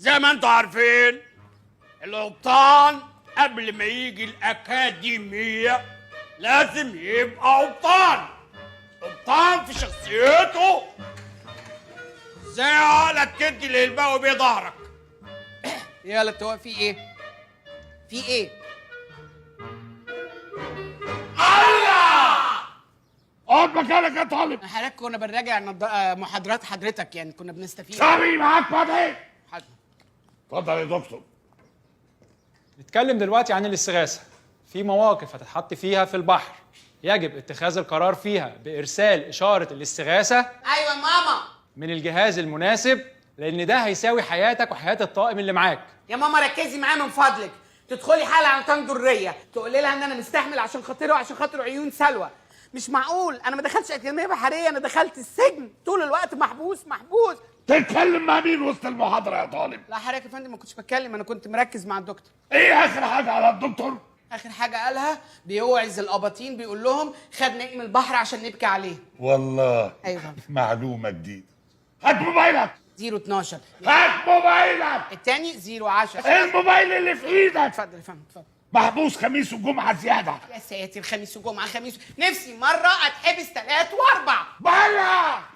زي ما انتوا عارفين، القبطان قبل ما يجي الأكاديمية لازم يبقى قبطان، قبطان في شخصيته. زي عقلك تدي للباقي بيه ظهرك. يلا تو في ايه؟ في ايه؟ الله، اقعد مكانك يا طالب. حضرتك كنا بنراجع محاضرات حضرتك، يعني كنا بنستفيد. سامي معاك فتحي. حاضر. اتفضل يا دكتور. نتكلم دلوقتي عن الاستغاثة. في مواقف هتتحط فيها في البحر يجب اتخاذ القرار فيها بإرسال إشارة الاستغاثة. ايوه يا ماما. من الجهاز المناسب، لأن ده هيساوي حياتك وحياة الطاقم اللي معاك. يا ماما ركزي معايا من فضلك. تدخلي حالة على طنجرية تقولي لها ان انا مستحمل عشان خاطرها وعشان خاطر عيون سلوى. مش معقول، انا ما دخلتش اكاديمية بحرية، انا دخلت السجن طول الوقت محبوس محبوس. تتكلم مع مين وسط المحاضرة يا طالب؟ لا حضرتك يا فندم ما كنتش بتكلم، انا كنت مركز مع الدكتور. ايه اخر حاجة على الدكتور؟ اخر حاجة قالها بيوعظ الاباطين، بيقول لهم خد نجم البحر عشان نبكي عليه. والله. ايوه. معلومة جديدة. هات موبايلك. 012. هات موبايلك. التاني 010. الموبايل اللي في ايدك. اتفضل يا فندم اتفضل. محبوس خميس وجمعة زيادة. يا ساتر، خميس وجمعة، خميس، نفسي مرة اتحبس ثلاث واربع. بره.